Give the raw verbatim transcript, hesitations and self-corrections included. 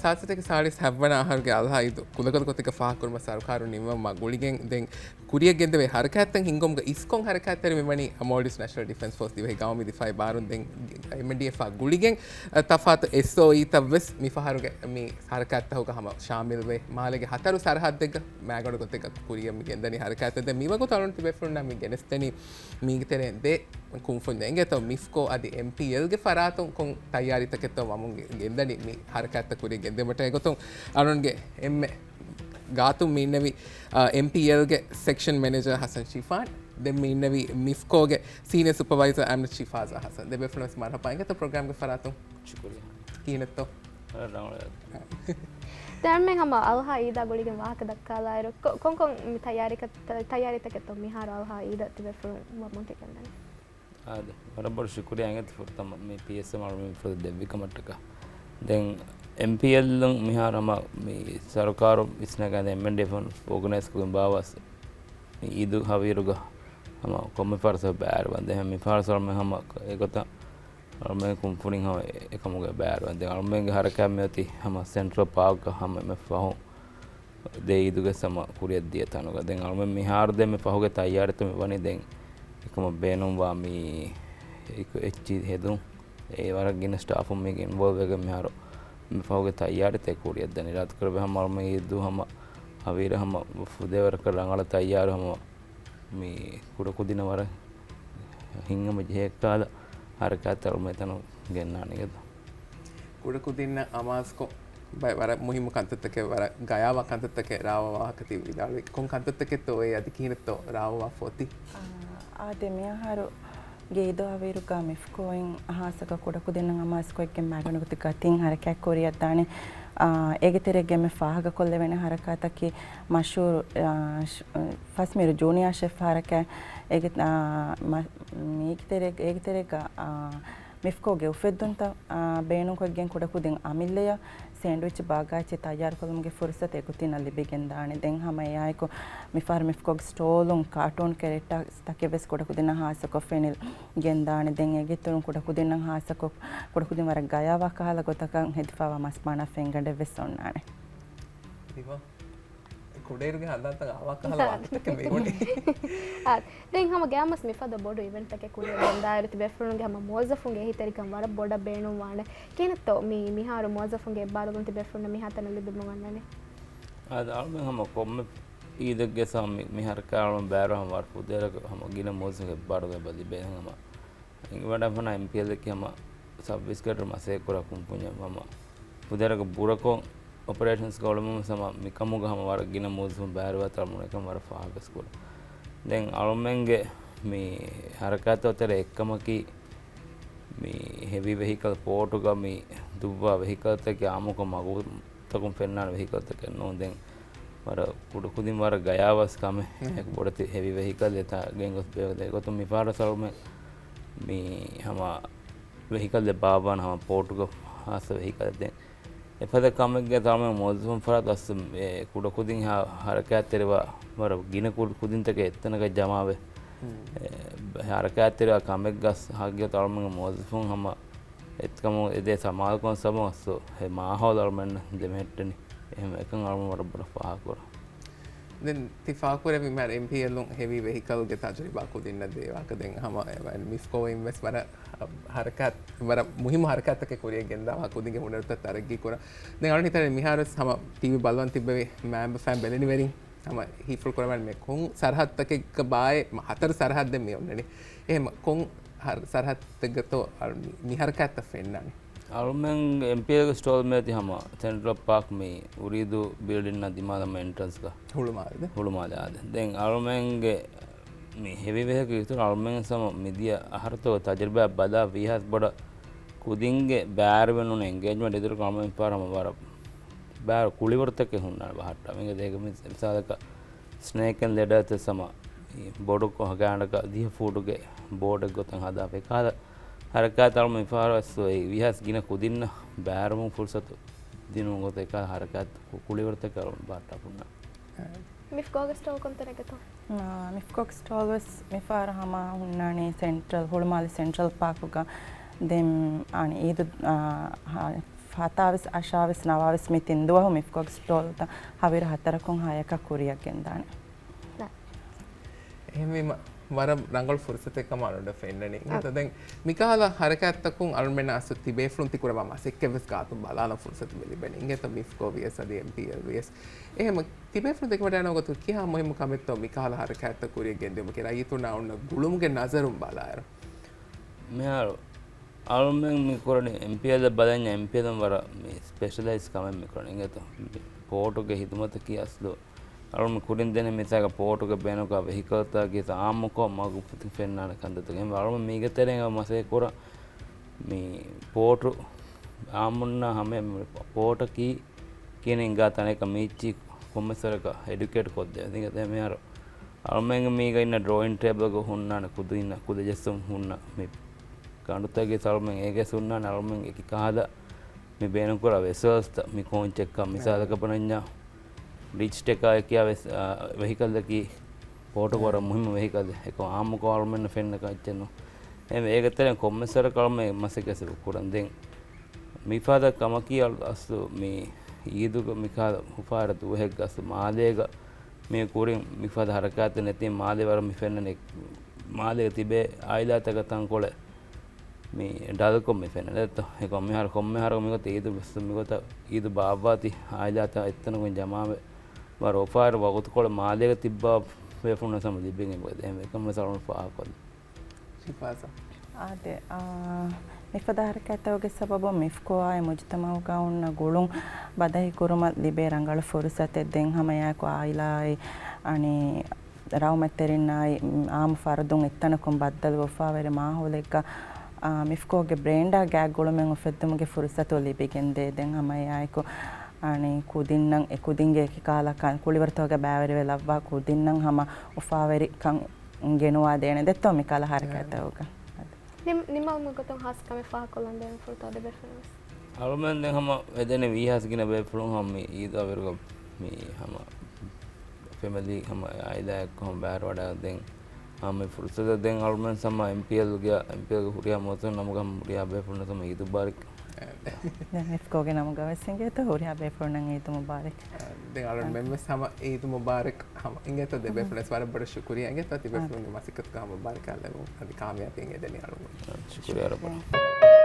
ޚާއްޞަތަކެއް ސާޅީސް ހައްވަނަ އަހަރުގެ އަލްހާ އީދު ކުލަކޮދު ގޮތެއްގަ ފާހަގަކުރުމަށް ސަރުކާރުން ނިންމަން މަ ގުޅިގެން ދެން ކުރިއަށް ގެންދެވޭ ހަރަކާތްތައް ހިންގުމުގަ އިސްކޮށް ހަރަކާތްތެރިވެވަނީ މޯލްޑިވްސް ނޭޝަނަލް ޑިފެންސް ފޯސް ދިވެހި ގައުމީ ދިފާއީ ބާރުން ދެން އެމްއެންޑީއެފްއާ ގުޅިގެން އަ، ތަފާތު އެސްއޯއީތައް ވެސް މި ފަހަރުގެ މި ހަރަކާތްތަކުގަ ހަމަ ޝާމިލްވެ، މާލޭގެ ހަތަރު ސަރަހައްދެއްގަ މާގަނޑު ގޮތެއްގަ ކުރިއަށް މި ގެންދަނީ ހަރަކާތެއް. ދެން މިވަގުތު އަޅުން ތިބޭފުޅުންނާ މި ގެނެސްދެނީ މީގެ ތެރެއިން ދެ ކުންފުން ދެން އެނގޭތޯ މިފްކޯ އަދި އެމްޕީއެލްގެ ފަރާތުން ކޮން ތައްޔާރީތަކެއްތޯ ވަމުން ގެ-، ގެންދަނީ މި ހަރަކާތްތައް ކުރިއަށް ގެންދެވުމަށްޓަކާ. އެގޮތުން އަޅުންގެ އެންމެ ގާތުން މި އިންނެވި، އާ، އެމްޕީއެލްގެ ސެކްޝަން މެނޭޖަރ ހަސަން ޝިފާން، ދެން މި އިންނެވި މިފްކޯގެ ސީނިއަ ސުޕަވައިޒަރ އަމްނަތް ޝިފާޒާ ހަސަން. ދެބޭފުޅުން ވެސް މަރުހަބާ. އެނގޭތޯ ޕްރޮގްރާމްގެ ފަރާތުން؟ ޝުކުރިއްޔާ. ކިހިނެއްތޯ؟ އަ، ރަނގަޅު. ދެންމެ ހަމަ އަލްހާ އީދާ ގުޅިގެން ވާހަކަ ދައްކާލާއިރު، ކޮ-، ކޮންކޮން މި ތައްޔާރީކަ-، ތަ-، ތައްޔާރީތަކެއްތޯ މިހާރު އަލްހާ އީދަށް ތިބޭފުޅުން ވަމުން ތި ގެންދަނީ؟ އާދެ، ވަރަށް ބޮޑަށް ޝުކުރިއްޔާ އިނގޭތޯ ފުރަތަމަ މި ޕީއެސްއެމް އަޅުގަނޑުމެން ފުރަތަމަ ދެއްވިކަމަށްޓަކާ. ދެން އެމްޕީއެލްއުން މިހާރު ހަމަ މި ސަރުކާރު ވިސްނަގަން އެމްއެންޑީއެފުން އޯގަނައިޒް ކުރިން ބާވަސް މި އީދު ހަވީރުގަ ހަމަ ކޮންމެ ފަހަރު ބައިވެރިވަން ދެން މި ފަހަރު ސަރުމެ ހަމަ އެގޮތަށް އަޅުމެން ކުންފުނިން ހަމަ އެކަމުގަ ބައިވެރިވަން. ދެން އަޅުމެންގެ ހަރަކާތް މިއޮތީ ހަމަ ސެންޓްރަލް ޕާކްގަ ހަމަ އެންމެ ފަހު ދެ އީދުގެ ހަމަ ކުރިއަށްދިޔަ ތަނުގަ. ދެން އަޅުމެން މިހާރު ދެން މި ފަހުގެ ތައްޔާރީތައް މި ވަނީ ދެން އެކަމަށް ބޭނުންވާ މި އެކު އެއްޗިހި ހެދުން. އެ ވަރަށް ގިނަ ސްޓާފުން މީގެ އިންވޯލްވް ވެގެން މިހާރު މި ފަހުގެ ތައްޔާރީތައް ކުރިއަށްދަނީ. ރާތުކުރެއްވި ހަމަ އަޅުމެން އީދު ހަމަ ހަވީރު ހަމަ ފުދޭވަރަކަށް ރަނގަޅަށް ތައްޔާރު ހަމަ މި ކުޑަކުދިންނަށް ވަރަށް ހިތްހަމަ ޖެހޭ ކަހަލަ ހަރަކާތްތައް އަޅުމެން އެތަނުން ގެންނާނެ އިނގޭތޯ. ކުޑަކުދިންނަށް އަމާޒުކޮށް، ބައެއް ވަރަށް މުހިއްމު ކަންތައްތަކެއް، ވަރަށް ގަޔާވާ ކަންތައްތަކެއް ރާވާ ވާހަކަ ތި ވިދާޅުވި. ކޮން ކަންތައްތަކެއްތޯ އެ އަދި ކިހިނެއްތޯ ރާވާ ފޮތި؟ އާ، އާދެ، މިއަހަރު ގެ އީދު ހަވީރުގަ މިފްކޯއިން ހާއްސަކޮށް ކުޑަކުދިންނަށް އަމާޒުކޮށްގެން މާގަނޑު ގޮތެއްގަ ތިން ހަރަކާތް ކުރިއަށްދާނެ. އާ، އޭގެ ތެރޭގަ އެންމެ ފާހަގަކޮށްލެވޭނެ ހަރަކާތަކީ މަޝްހޫރު، އާ، ޝް-، ފަސްމީރު ޖޫނިއާ ޝެފް ހަރަކާތް. އޭގެ، އާ، މަ-، މީގެ ތެރޭ-، އޭގެ ތެރޭގަ، އާ، މިފްކޯގެ އުފެއްދުންތައް، އާ، ބޭނުންކޮށްގެން ކުޑަކުދިން އަމިއްލަޔަށް ސޭންޑްވިޗް ބާގާއެއްޗެއް ތައްޔާރުކޮށްލުމުގެ ފުރުސަތު އެގޮތީންނަށް ލިބިގެންދާނެ. ދެން ހަމަ އެއާއެކު މިފަހަރު މިފްކޯގެ ސްޓޯލުން ކާޓޫން ކެރެކްޓާސް ތަކެއް ވެސް ކުޑަކުދިންނަށް ހާއްސަކޮށް ފެނިލް ގެންދާނެ. ދެން އޭގެ އިތުރުން ކުޑަކުދިންނަށް ހާއްސަކޮށް، ކުޑަކުދިން ވަރަށް ގަޔާވާ ކަހަލަ ގޮތަކަށް ހެދިފައިވާ މަސްބާނާ ފެންގަނޑެއް ވެސް އޮންނާނެ. ކުޑައިރުގެ ހަނދާންތައް އާވާ ކަހަލަ ވާހަކަތަކެއް މި އޮންނަނީ. އާ، ދެން ހަމަ ގަޔާމަސް މިފަދަ ބޮޑު އިވެންޓްތަކެއް ކުރިއަށް ގެންދާއިރު ތިބޭފުޅުންގެ ހަމަ މުވައްޒަފުންގެ އެހީތެރިކަން ވަރަށް ބޮޑަށް ބޭނުންވާނެ. ކިހިނެއްތޯ މި މިހާރު މުވައްޒަފުންގެ އެއްބާރުލުން ތިބޭފުޅުންނަށް މިހާތަނަށް ލިބިމުން އަންނަނީ؟ އާދެ، އަޅުމެން ހަމަ ކޮންމެ އީދެއްގެ ސަމަ މި، މި ހަރަކާތް އަޅުމެން ބައިވެރިވާ ހަމަ ވަރަށް ފުދޭވަރަކަށް ހަމަ ގިނަ މުވައްޒަފުން އެއްބާރުލުން އެބަ ލިބޭ ހަމަ އެނގިވަޑައިފަނާ އެމްޕީއެލްއަކީ ހަމަ ސަބްވީސް ގްރޭޑް މަސައްކަތްކުރާ ކުންފުންޏެއް ހަމަ ފުދޭވަރަކަށް ބުރަކޮށް އޮޕަރޭޝަންސްގަ އުޅުމުން ހަމަ މިކަމުގަ ހަމަ ވަރަށް ގިނަ މުވައްޒަފުން ބައިވެރިވާތާ އަޅުމެން އެކަން ވަރަށް ފާހަގަވެސް ކުރަން. ދެން އަޅުމެންގެ މި ހަރަކާތްތައް ތެރޭ އެއްކަމަކީ މި ހެވީ ވެހިކަލް ޕޯޓުގަ މި ދުއްވާ ވެހިކަލްތަކެއް އާއްމުކޮށް މަގުތަކުން ފެންނާނެ ވެހިކަލްތަކެއް ނޫން. ދެން ވަރަށް ކުޑަކުދިން ވަރަށް ގަޔާވާ ކަމެއް. އެކު ބޮޑެތި ހެވީ ވެހިކަލް އެތާ ގެންގޮސް ބޭގޮތުން މި ފަހަރު ސަޅުމެ މި ހަމަ ވެހިކަލް ދެ ބާއްވާން ހަމަ ޕޯޓުގަ ހާއްސަ ވެހިކަލް ދެން އެފަދަ ކަމެއްގެ ތަޅުމެ މުވައްޒަފުން ފަރާތު އަސް އެ ކުޑަކުދިން ހަ-، ހަރަކާތްތެރިވާ ވަރަށް ގިނަ ކު-، ކުދިންތަކެއް އެއްތަނަކަށް ޖަމާވެ، އެ، ހަރަކާތްތެރިވާ ކަމެއްގަސް ހައްގެ ތަޅުމެ މުވައްޒަފުން ހަމަ އެތަކަމު އެދޭ ސަމާލުކަން ސަބަބުން އަސްލު އެ މާހައުލު އަޅުމެންނަށް ދެމެހެއްޓެނީ. އެހެން އެކަން އަޅުމެން ވަރަށް ބޮޑަށް ފާހަގަކުރަން. ދެން ތި ފާހަގަކުރެއްވި މިހާރު އެމްޕީއެލުން ހެވީ ވެހިކަލްގެ ތަޖުރިބާ ކުދިންނަށް ދޭ ވާހަކަ ދެން ހަމަ މިފްކޯއިން ވެސް ވަރަށް ހަރަކާތް، ވަރަށް މުހިއްމު ހަރަކާތްތަކެއް ކުރިއަށް ގެންދާ ވާ ކުދިންގެ ހުނަރުތައް ތަރައްގީ ކުރަން. ދެން އަޅުން ހިތަން މިހާރު ވެސް ހަމަ ޓީވީ ބަލަވަން ތިއްބެވި މައިންބަފައިން ބެލެނިވެރިން ހަމަ ހީފުޅު ކުރަމަން މި ކޮން ސަރަހައްދުތަކެއްގަ ބާއޭ މަ-، ހަތަރު ސަރަހައްދެއް މި އޮންނަނީ. އެހެން ކޮން ހަ-، ސަރަހައްދެއްގަތޯ އަޅު-، މި، މި ހަރަކާތްތައް ފެންނާނީ؟ އަޅުމެން އެމްޕީއެލްގެ ސްޓޯލް މޭތި ހަމަ ސެންޓްރަލް ޕާކް މި އުރީދޫ ބިލްޑިންނާ ދިމާލަމަ އެންޓްރަންސްގަ. ހުޅުމާލެ. ހުޅުމާލެ އާދެ. ދެން އަޅުމެންގެ މި ހެވީ ވެހިކަލް އިތުރު އަޅުމެން ހަމަ މިދިޔަ އަހަރުތޯ ތަޖުރިބާ ބަލާ ވީހާސް ބޮޑަށް ކުދިންގެ ބައިވެރިވެ ނޫން އެންގޭޖްމަންޓް އިތުރު އަޅުމެން ފާރ ހަމަ ވަރަށް ބައިވަރު ކުޅިވަރުތަކެއް ހުންނާނެ ބަހައްޓާ. މިގެ ދޭގެ މި-، މިސާލަކަށް ސްނޭކް އެންޑް ލެޑާތައް ހަމަ ބޮޑު ކޮ-، ގާނޑަކަށް ދިހަ ފޫޓުގެ ބޯޑެއް ގޮތަށް ހަދާފަ އެކަހަލަ ހަރަކާތް އަޅުމެން މިފަހަރު ވެސް އޮތް ވީހާސް ގިނަ ކުދިންނަށް ބައިވެރިވުމަށް ފުރުސަތު ދިނުމުގެ ގޮތަށް އެކަހަލަ ހަރަކާތް ކު-، ކުޅިވަރުތަކެއް އަޅުމެން ބަހައްޓާފަ ހުންނާނެ. މިފްކޯގެ ސްޓޯލް ކޮންތަނެއްގަތޯ؟ މިފްކޯގެ ސްޓޯލް ވެސް މިފަހަރު ހަމަ ހުންނާނީ ސެންޓްރަލް، ހުޅުމާލެ ސެންޓްރަލް ޕާކުގަ. ދެން އަނެއް އީދު، އާ، ހާ، ހަތާވީސް، އަށާވީސް، ނަވާވީސް މި ތިން ދުވަހު މިފްކޯގެ ސްޓޯލްތައް ހަވީރު ހަތަރަކުން ހަޔަކަށް ކުރިއަށް ގެންދާނެ. ނަ. އެހެންވީމަ، ވަރަށް ރަނގަޅު ފުރުސަތެއް ކަމަށް އަޅުގަނޑަށް ފެންނަނީ. އިނގޭތޯ؟ އަ. ދެން މިކަހަލަ ހަރަކާތްތަކުން އަޅުމެންނަށް އަސްލު ތިބޭފުޅުން ތި ކުރައްވާ މަސައްކަތްވެސް ގާތުން ބަލާލަން ފުރުސަތު މި ލިބެނީ. އިނގޭތޯ؟ މިފްކޯ ވިޔަސް އަދި އެމްޕީއެލް ވިޔަސް. އެހެން ތިބޭފުޅުން ދެކެވަޑައިގަންނަވަތަ ކިހާ މުހިއްމު ކަމެއްތޯ މިކަހަލަ ހަރަކާތްތައް ކުރިއަށް ގެންދިއުމަކީ ރައްޔިތުންނާ އޮންނަ ގުޅުމުގެ ނަޒަރުން ބަލާއިރު؟ މިހާރު އަޅުމެން މި ކުރަނީ އެމްޕީއެލް ބަލަންޏާ އެމްޕީއެލް ވަރަށް މި ސްޕެޝަލައިޒް ކަމެއް މި ކުރަނީ. އިނގޭތޯ؟ ޕޯޓުގެ ހިދުމަތަކީ އަސްލު އަޅުމެން ކުރިން ދެން މިސާލަކަށް ޕޯޓުގެ ބޭނުންކުރާ ވެހިކަލްތަކަކީ އާއްމުކޮށް މަގު ފެންނާނެ ކަންތައްތަކެއް. އެހެންވެ އަޅުމެން މީގެ ތެރެއިން މަސައްކަތް ކުރަން މި ޕޯޓު އާއްމުންނާ ހަމަ ޕޯޓަކީ ކިހިނެއް ހިނގާ ތަނެއްކަން މީއްޗި ކޮންމެސް ވަރަކަށް އެޑިއުކޭޓް ކޮށްދޭ. އިނގޭތޯ؟ މިހާރު އަޅުމެންގެ މީގަ އިންނަ ޑްރޯއިން ޓޭބަލްގަ ހުންނާނެ ކުދިންނަށް ކުދި ޖެއްސުން ހުންނަ މި ކަނޑުތަކެއް އަޅުމެން އޭގެ ހުންނާނެ. އަޅުމެން އެކި ކަހަލަ މި ބޭނުންކުރާ ވެސަލްސްތައް މި ކޯންޗެއްކަން މިސާލަކަށް ބުނަންޏާ ރީޗް ޓެކާ ކިޔާ ވެސް، އާ، ވެހިކަލްއަކީ ޕޯޓުގެ ވަރަށް މުހިއްމު ވެހިކަލެއް. އެކަމް އާއްމުކޮށް އަޅުމެންނަށް ފެންނަ ކަން އެއްޗެއް ނޫން. އެހެންވެ އޭގެ ތެރެއިން ކޮންމެސް ވަރަކަށް އަޅުމެން މަސައްކަތް ކުރަން. ދެން މިފަދަ ކަމަކީ އަސްލު މި އީދުގަ މިކަހަލަ އުފާވެރި ދުވަހެއްގަ އަސްލު މާލޭގަ މި ކުރިން މިފަދަ ހަރަކާތެއް ނެތި މާލޭ ވަރަށް މި ފެންނަނީ މާލޭގަ ތިބޭ އާއިލާތަކަށް ތަންކޮޅެއް މި ޑަލްކޮށް މި ފެންނަނީ. ދެއްތޯ؟ އެކަމް މިހާރު ކޮންމެ އަހަރަކު މިގޮތަށް އީދު ވެސް މިގޮތަށް އީދު ބާއްވާތީ އާއިލާތައް އެއްތަނަކުން ޖަމާވެ ވަރަށް އުފާވެރި ވަގުތުކޮޅެއް މާލޭގަ ތިއްބާ ބޭފުޅުން ސަމަ ލިބިގެން އެކަމް ވެސް އަޅުން ފާހަގަކޮށްލި. ޝިފާޒާ. އާދެ، އާ، މިފަދަ ހަރަކާތްތަކުގެ ސަބަބުން މިފްކޯއާއި މުޖުތަމައުގަ އޮންނަ ގުޅުން ބަދަހި ކުރުމަށް ލިބޭ ރަނގަޅު ފުރުސަތެއް. ދެން ހަމައެއާއެކު އާއިލާއާއި އަނި ރައުމަތްތެރިންނާއި އާއްމު ފަރުދުން އެއްތަނަކުން ބައްދަލުވެ އުފާވެރި މާހައުލެއްގަ، އާ، މިފްކޯގެ ބްރޭންޑާ ގާތް ގުޅުމެއް އުފެއްދުމުގެ ފުރުސަތު ލިބިގެންދޭ. ދެން ހަމައެއާއެކު އަނި ކުދިންނަށް އެ ކުދިންގެ އެކި ކަހަލަ ކަން ކުޅިވަރުތަކުގަ ބައިވެރިވެ ލައްވާ ކުދިންނަށް ހަމަ އުފާވެރިކަން ގެނުވާދޭނެ ދެއްތޯ މިކަހަލަ ހަރަކާތްތަކުގަ. ނިމް-، ނިމާލުމުގެ ގޮތުން ހާސް ކަމެއް ފާހަގަކޮށްލަން ދޭން ފުރަތަ ދެބޭފުޅުން ވެސް. އަޅުމެން ދެން ހަމަ އެދެނީ ވީހާސް ގިނަ ބޭފުޅުން ހަމަ މި އީދު އަވިރުގަ މި ހަމަ ފެމިލީ ހަމަ އާއިލާއެއްކޮށް ހަމަ ބައިވެރިވަޑައި ދެން ހަމަ މި ފުރުސަތަށް ދެން އަޅުމެން ހަމަ އެމްޕީއެލްގެ، އެމްޕީއެލްގެ ހުރިހާ މުވައްޒަފުން ނަމުގަ ހަމަ ހުރިހާ ބޭފުޅުން ހަމަ އީދު މުބާރަކް. ދެން މިފްކޯގެ ނަމުގަ ވެސް އިނގޭތޯ ހުރިހާ ބޭފުޅުންނަށް އީދު މުބާރަކް. ދެން އަޅުމެން ވެސް ހަމަ އީދު މުބާރަކް ހަމަ އިނގޭތޯ ދެ ބޭފުޅުން ވެސް ވަރަށް ބޮޑަށް ޝުކުރިއްޔާ އިނގޭތޯ ތިބޭފުޅުންގެ މަސައްކަތުގަ ހަމަ ބަރަކާތް ލެއްވުން އަދި ކާމިޔާބީ އެދެނީ އަޅުގަނޑު. ޝުކުރިއްޔާ ރައްބަ.